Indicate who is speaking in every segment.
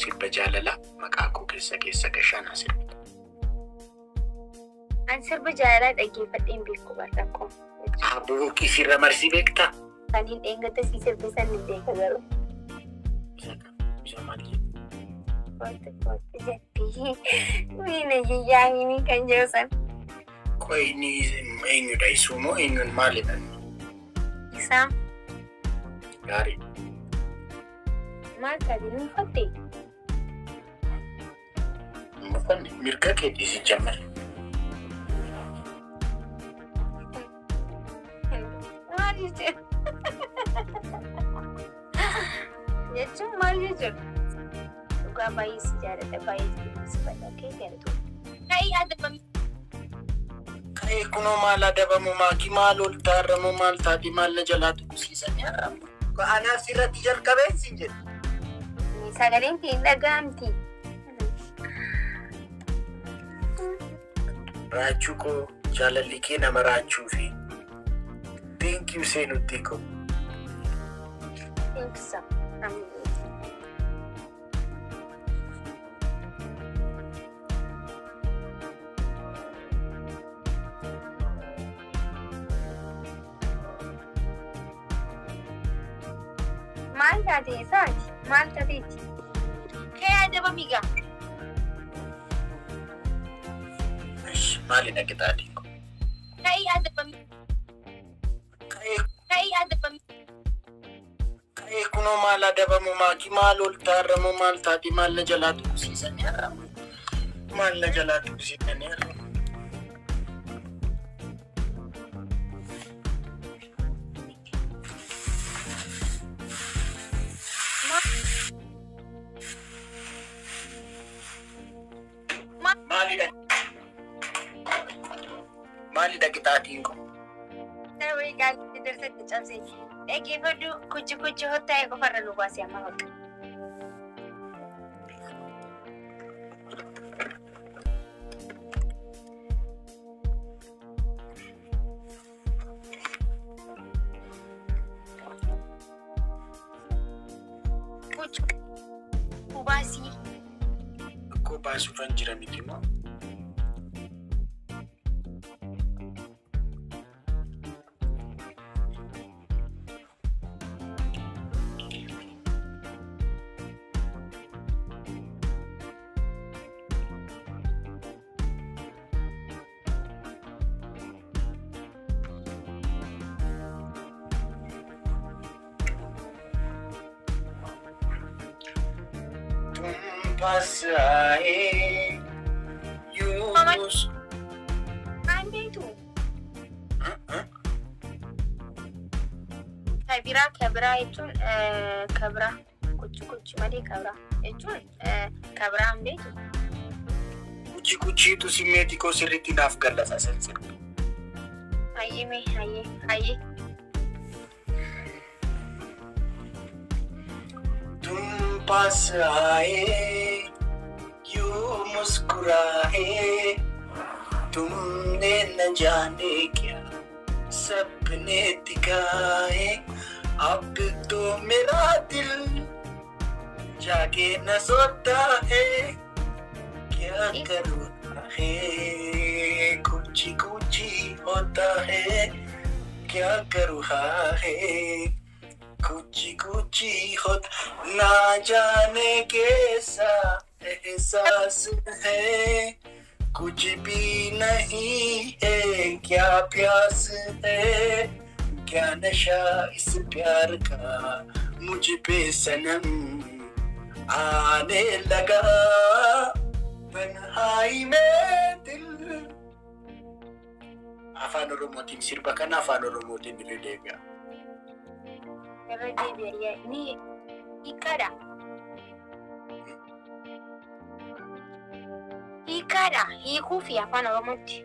Speaker 1: Sirba jaalalaa maqaa koo keessa keessa gashaanaa sirba.
Speaker 2: An sirba jaalalaa dhaggeeffadheen beeku barrakkoo.
Speaker 1: Abbuuqqii sirra marsii beektaa?
Speaker 2: Kan hin dheengatte si sirbe san hin beeka garuu.
Speaker 1: Isa maal jedhu?
Speaker 2: Kootu kootu jetti. Miina yayyaanii kan jiru san.
Speaker 1: Qoy inni eenyudha isuu moo eenyuun maalidha?
Speaker 2: Isaa
Speaker 1: Gaarii.
Speaker 2: maal taate ni uffatte?
Speaker 1: Uffanni mirga keetii si jammar.
Speaker 2: Maal jechuudha? Jechuun maal jechuudha? Dhugaa baay'ee si jaalladha baay'ee si fadha kee galatu. Ka'ii adabami.
Speaker 1: Ka'ee kunoo maal adabamu maaki maal ol taarramu maal taati maal na jalaa tuqsiisanii har'amu. Anaaf sirratti jalqabeen siin jedhe.
Speaker 2: Sagaleen kee hin dhaga'amti.
Speaker 1: Raachuu koo jaalalli kee nama raachuu fi thank you seenutti koo.
Speaker 2: Thank you so much. Maal taate isaati? Maal taateeti? Ka'ee adabami gaa.
Speaker 1: Maalidha qixaatiin koo?
Speaker 2: Ka'ii adabami. Ka'ii adabami.
Speaker 1: Ka'ee kunoo maal adabamu maaki maal ol taarramu maal taati maal na jalaa tuqsiisanii har'amu. Maal na jalaa tuqsiisanii har'amu. Maalidha? Maalidha qixaatiin koo?
Speaker 2: Saree gaalii darsatti cabsee dhaggeeffadhu kuchi kuchi hottaa'e qofarra nu baase amma bakka. Kuchi baasii.
Speaker 1: Akkoo baasuufan jira miti moo? तुम पास आए यूं
Speaker 2: Maan beektu? Kabiraa kabiraa jechuun kabiraa kuchi kuchi malee kabiraa jechuun kabiraa hin beektu.
Speaker 1: Kuchi kuchiitu simmeetii koo sirriitti naaf gallasa san sirba.
Speaker 2: Hayyee mee hayyee hayyee.
Speaker 1: तुम पास आए यूं मुस्कुराए तुमने न जाने क्या सपने दिखाए अब तो मेरा दिल जागे न सोता है क्या करूं है कुछ कुछ होता है क्या करूं है कुछ कुछ होता ना जाने कैसा एहसास है कुछ भी नहीं है क्या प्यास है क्या नशा इस प्यार का मुझ पे सनम आने लगा तन्हाई में दिल. Afaan Oromootiin sirba kana afaan Oromootiin irra deebi'a.
Speaker 2: Irra deebi'a ni hiikkaadha. Hiikkaadha hiikuu fi afaan Oromootti.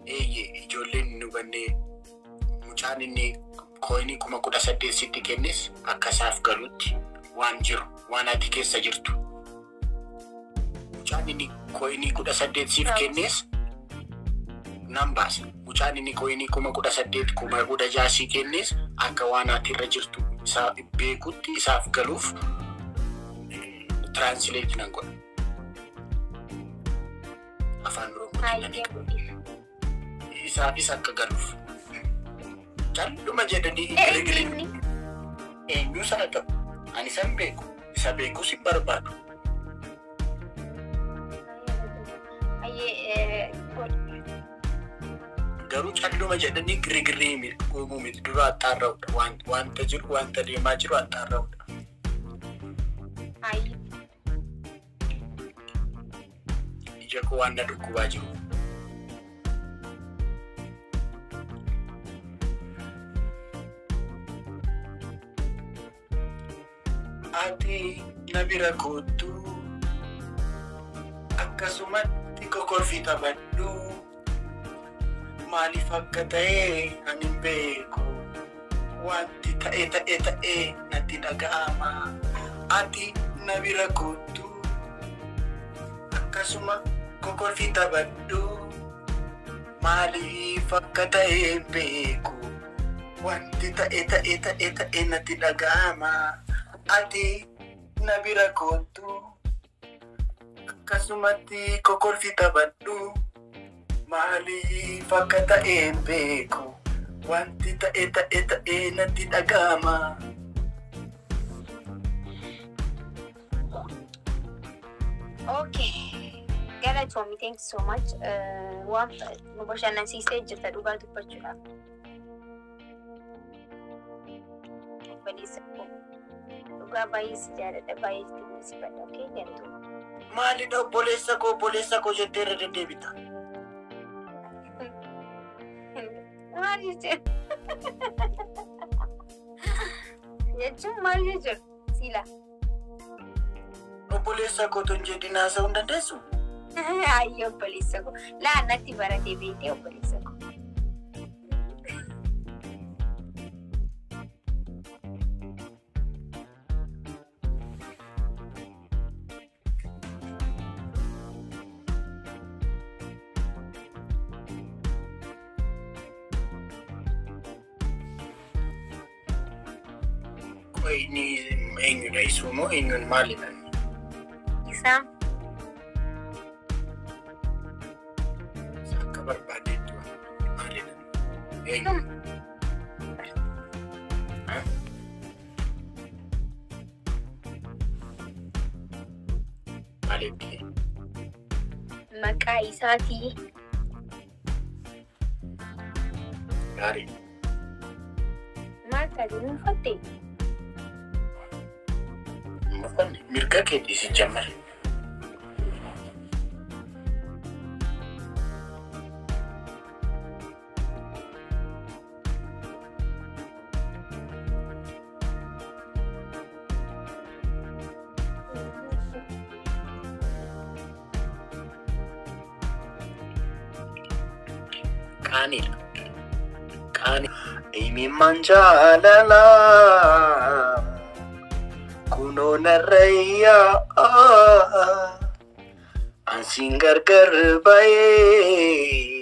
Speaker 1: Eeyyee ijoolleen hin hubanne mucaan inni kooyinii 18,000 sitti kennes akka isaaf galutti waan jiru waan ati keessa jirtu. Mucaan inni kooyinii 18 siif kennes nan baasa. Mucaan inni kooyinii 18,000 16,000 sii kennes akka waan ati irra jirtu isaa beekutti isaaf galuuf Translate nan godha. Afaan Oromootiin nan hiika. Isaafis akka galuuf. Calluma jedhanii girigiri. Eenyuus haa ta'u ani isan beeku isa beekus hin barbaadu. Garuu calluma jedhanii girigirrii uumuu miti dura axxaarra'uudha. Wanta jiru wanta deemaa jiru axxaarra'uudha. Ija koo waan na dhukkubaa jiru. Ati na bira kottu akkasumatti kokorfii taphadhu maaliif akka ta'e ani hin beeku wanti ta'e ta'e ta'e natti dhaga'ama. Ati na bira kottu akkasuma kokorfii taphadhu maaliif akka ta'e hin beeku wanti ta'e ta'e ta'e ta'e natti dhaga'ama. Ati na bira kottu akkasumatti kokorfii taphadhu maaliif akka ta'e hin beeku wanti ta'e ta'e ta'e natti dhaga'ama.
Speaker 2: Okay. Galatoomi, thank you so much. Waan nu bashannansiisee jirta dhugaa dubbachuudhaaf. Obboleessa koo. Dhugaa baay'ee si jaalladha baay'ee si dinqisiifadha. Okay, galatoomi.
Speaker 1: Maalidha obboleessa koo jettee irra deddeebita?
Speaker 2: Maal jechuudha? Jechuun maal jechuudha? Sila.
Speaker 1: Obboleessa koo tun jedhin haasa'uu hin dandeessu?
Speaker 2: Ayyi obboleessa koo. Laa natti baratee beektee obboleessa koo.
Speaker 1: Inni eenyudha isuu moo eenyuun maalidha?
Speaker 2: Isaan.
Speaker 1: Akka barbaadetti maalidha? Eenyu? Maalitti?
Speaker 2: Maqaa isaatii.
Speaker 1: Gaarii.
Speaker 2: Maal taate nuunfatte?
Speaker 1: Mirga keetii si jammar. Qaaniidha. Qaanii. Imimmaan jaalalaa. Kunoo narrayyaa ansiin gargar ba'ee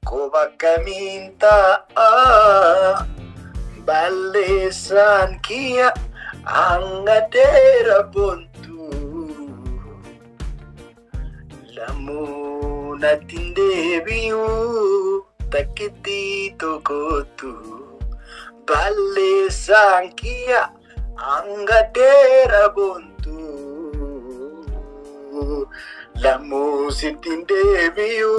Speaker 1: koba akkamiin ta'a balleessaan kiyya hanga dheera boontu lamuu natti hin deebi'u takkitti tokkotu balleessaan kiyya. Hanga dheera boontu lamuu sitti hin deebi'u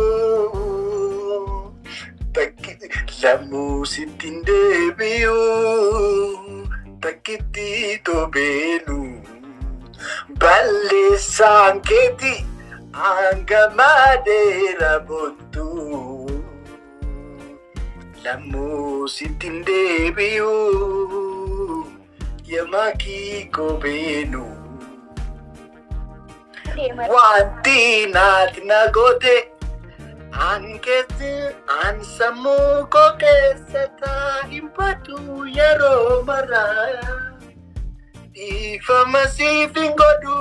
Speaker 1: lamuu sitti hin deebi'u takkitti tobeenu balleessaan keeti hanga madeera boontu lamuu sitti hin deebi'u. Yamaki kobeenu. Wanti naati na goote an keessa an sammuu koo keessa taa'in badu yeroo maraa dhiifama siif hin godhu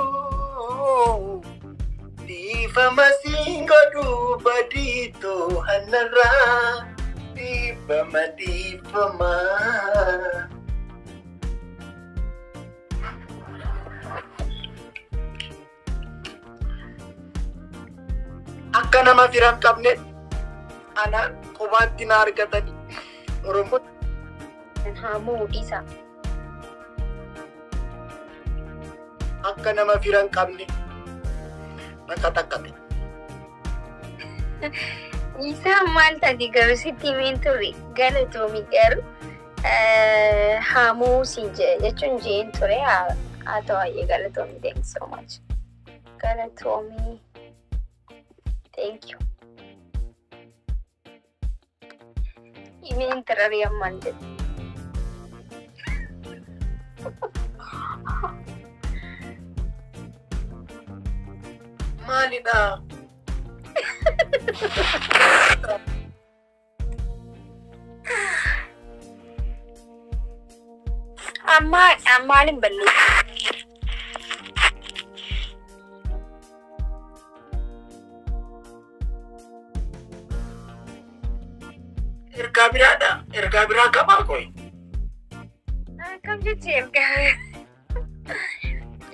Speaker 1: dhiifama siif hin godhu badiitoo hanarraa dhiifama dhiifama. Akka nama fira hin qabne ana kophaatti na argatani. Oromoo
Speaker 2: Haa moo dhiisaa.
Speaker 1: Akka nama fira hin qabne bakka takkate.
Speaker 2: Isaa maal taate garuu sitti himeen turre galatoomi garuu haa moo siin jedhe jechuun jeen ture haa ta'u baay'ee galatoomi, thank you so much, galatoomi, thank you. Himeen ture ammaan jedhe.
Speaker 1: Maalidha?
Speaker 2: Amma maalin balleessu?
Speaker 1: Ergaa biraadha. Ergaa biraa qabaa qoy.
Speaker 2: Akkam jechi ergaa?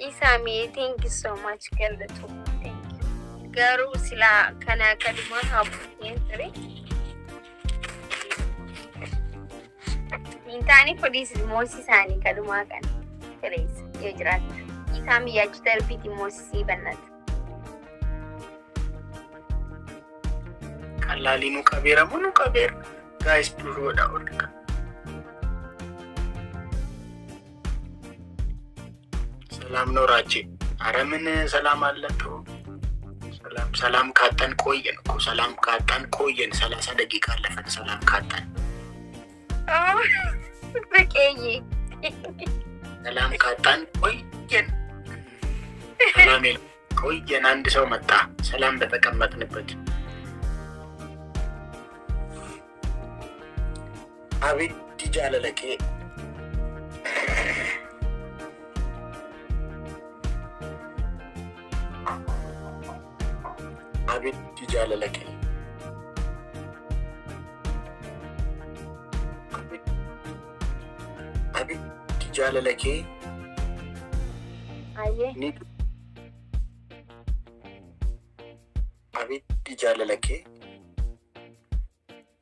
Speaker 2: Isaa mee, thank you so much, galatoomi, thank you. Garuu silaa kana kadhuma haa buuteen ture. Hin taane poliis moosii isaanii kadhumaa kana fireessa yoo jiraatta. Isaan biyyaachu darbiiti moosisii bannata.
Speaker 1: Qallaalii nu qabeera moo nu qabeera? Guys, duroodha olka. ሰላም ነው ራቼ። አረ ምን ሰላም አለ? ተው። ሰላም ሰላም ካጣን ቆየን እኮ፣ ሰላም ካጣን ቆየን። 30 ደቂቃ አለፈን። ሰላም ካጣን
Speaker 2: ፍቅዬ።
Speaker 1: ሰላም ካጣን ቆየን። ሰላም የለም ቆየን። አንድ ሰው መጣ። ሰላም በተቀመጥንበት። Abiddi jaalala kee abiddi jaalala kee abiddi jaalala kee
Speaker 2: Ayyee.
Speaker 1: Ni abiddi jaalala kee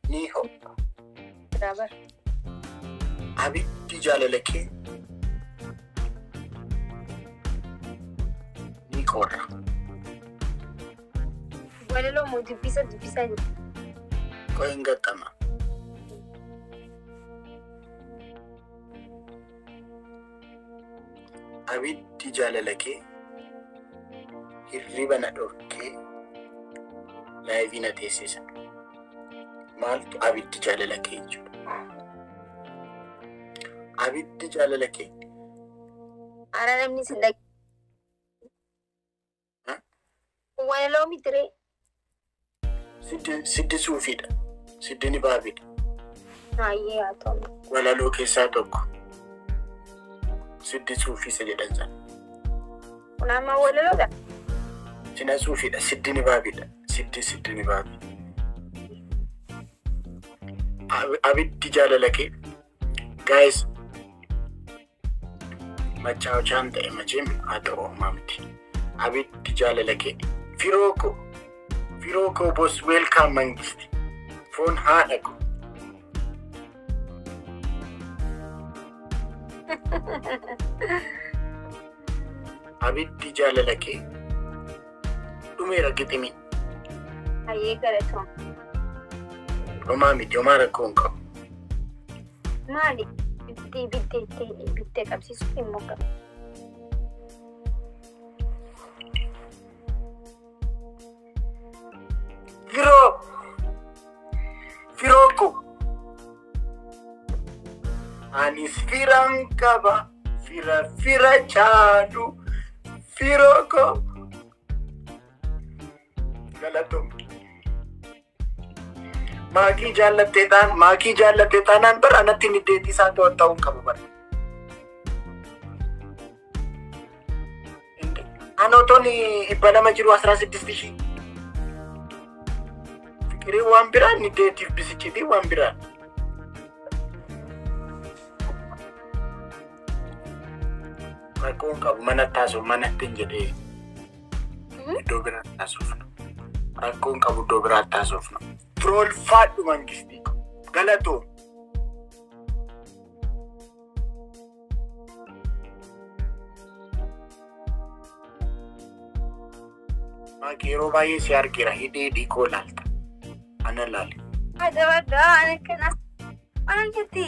Speaker 1: ni ho'a.
Speaker 2: Birabar.
Speaker 1: Abiddi jaalala kee ni qorra.
Speaker 2: Walaloo moo dubbisa dubbisaa jiru?
Speaker 1: Qoy hin gaxxama. Abiddi jaalala kee hirriba na dhorkee live na teessisa. Maaltu abiddi jaalala kee jechuudha? Abiddi jaalala kee
Speaker 2: Ara namni sin dhag. Walaloo mitiree.
Speaker 1: Siddi suufiidha. Siddi ni baabidha.
Speaker 2: Ayyee, haa ta'u.
Speaker 1: Walaloo keessaa tokko. Siddi suufii isa jedhan sana.
Speaker 2: Kun amma walaloodha.
Speaker 1: Sina suufiidha. Siddi ni baabidha. Siddi ni baabi. Abiddi jaalala kee guys machaawachaan ta'e macheem haa ta'u homaa miti. Abiddi jaalala kee firoo koo, firoo koo bos, welcome mangisti foon haadha koo. Abiddi jaalala kee dhumeera giximi.
Speaker 2: Ayyee, galatoom.
Speaker 1: Homaa miti, homaa rakkoo hin qabu.
Speaker 2: Maali? Ibiddi ibiddi ibidda qabsiisuuf immoo qaba.
Speaker 1: Firoo, firoo koo, anis firan qaba, fira fira caalu, firoo koo galatoom. Maakii jaallattee taan, maakii jaallattee taanaan bara anatti niddeetii isaa ta'uu hin qabu bara. Ani otoon 200 jiru 16,000. Fikirii waan biraa, niddeetiif bisicitii waan biraa. Rakkoo hin qabu, mana taasuu manatti hin jedhee iddoo biraa taasuuf. Rakkoon qabu iddoo biraatti haasofna. Firoolfaadhu mangistii galatoo. Maaki yeroo baay'ee si argira hidhii hidhii koo laalta. Ana laali.
Speaker 2: Adabadha ana kana. Ana jetti.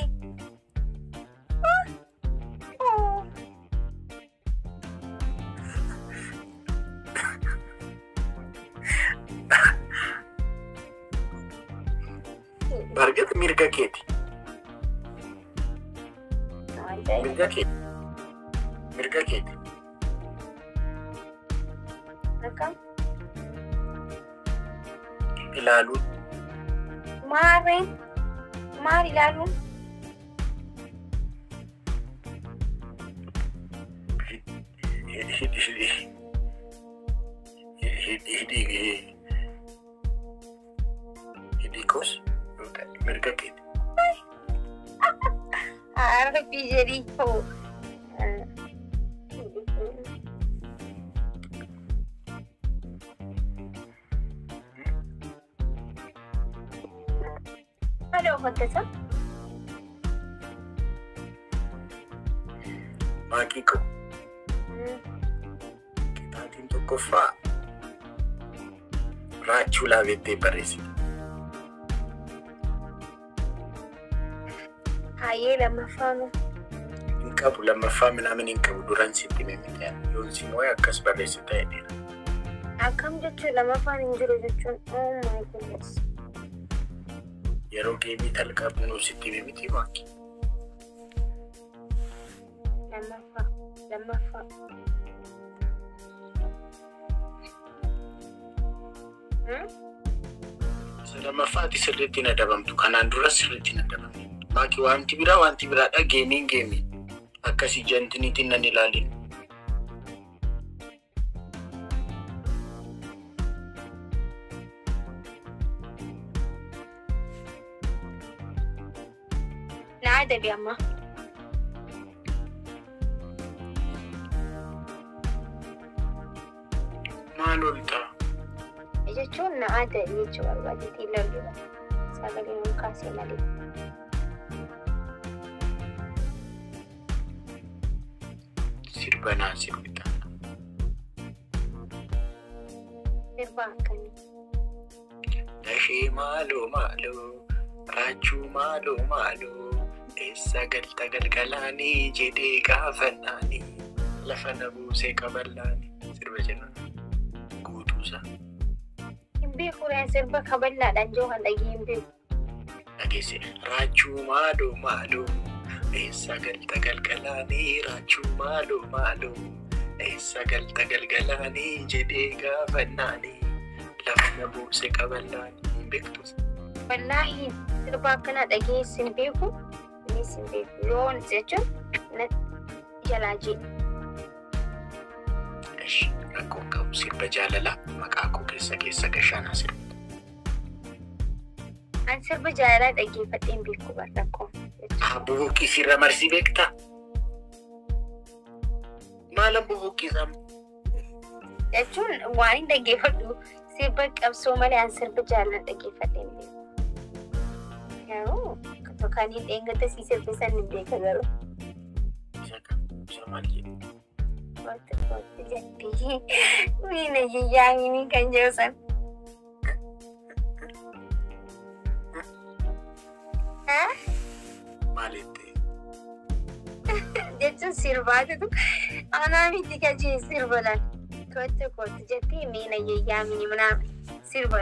Speaker 1: Bargat mirga keeti. Mirga keeti. Mirga keeti.
Speaker 2: Akkam?
Speaker 1: Ilaaluun.
Speaker 2: Maarreen? Maal ilaaluun?
Speaker 1: Hidhii koos mirga keeti.
Speaker 2: Arbi jedhii koo. Maal uffattata?
Speaker 1: Maakii koo. Kitaatiin tokkoffaa raachuu laabettee barreessite.
Speaker 2: Hayyee lammaffaa
Speaker 1: hin qabu lammaffaa minaamin hin qabu duraan sitti hime yoon si moo'e akkas barreessita jedheera.
Speaker 2: Akkam jechuun lammaffaan hin jiru jechuun oh my goodness.
Speaker 1: Yeroo geemii talqabnu sitti hime miti maaki.
Speaker 2: Lammaffaa lammaffaa.
Speaker 1: Lammaffaati sirriitti hin adabamtu kanaan dura sirriitti hin adabamtu. Maaki wanti biraa wanti biraadha geemiin geemii akkasii jantiniitiin nan ilaalin.
Speaker 2: Na adabi amma.
Speaker 1: Maal ol ta'a?
Speaker 2: Jechuun na adabi jechuu barbaadeetii lolluudha. Sagalee ol kaasee malee.
Speaker 1: Sirba naa sirbita.
Speaker 2: Sirba akkamii?
Speaker 1: Dashee maaloo maaloo raachuu maaloo maaloo eessa galta galgalaanii jedhee gaafannaanii lafa na buusee kaballaanii sirba jenna guutuusaa.
Speaker 2: Hin beeku reen sirba kaballaadhaan jiru kan dhagee hin beeku.
Speaker 1: Dhageesse raachuu maaloo maaloo eessa galta galgalaanii raachuu maaloo maaloo eessa galta galgalaanii jedhee gaafannaanii lafa na buuse kaballaanii hin beektu.
Speaker 2: Wallaahi sirba akkanaa dhageessi hin beeku innis hin beeku yoon jechuun na jalaa jee.
Speaker 1: Eshi rakkoon qabu sirba jaalalaa maqaa koo keessa keessa gashaanaa sirba.
Speaker 2: An sirba jaalalaa dhaggeeffadhee hin beeku bar rakkoon.
Speaker 1: Bubuqqii sirra marsii beektaa? Maalan bubuqqisaa?
Speaker 2: Jechuun waan hin dhaggeeffadhu sirba qabsoo malee an sirba jaalalaa dhaggeeffadhee hin beeku. Garuu kan hin dheengatte si sirbe san hin beeka garuu.
Speaker 1: Isa kam? Isa maal jedhu?
Speaker 2: Kootu kootu jettee miina yayyaamini kan jiru san.
Speaker 1: Maal jettee?
Speaker 2: Jechuun sirbaatutu anaa miti kan jee sirba laal. Kootu kootu jettee miina yayyaamini minaa sirba.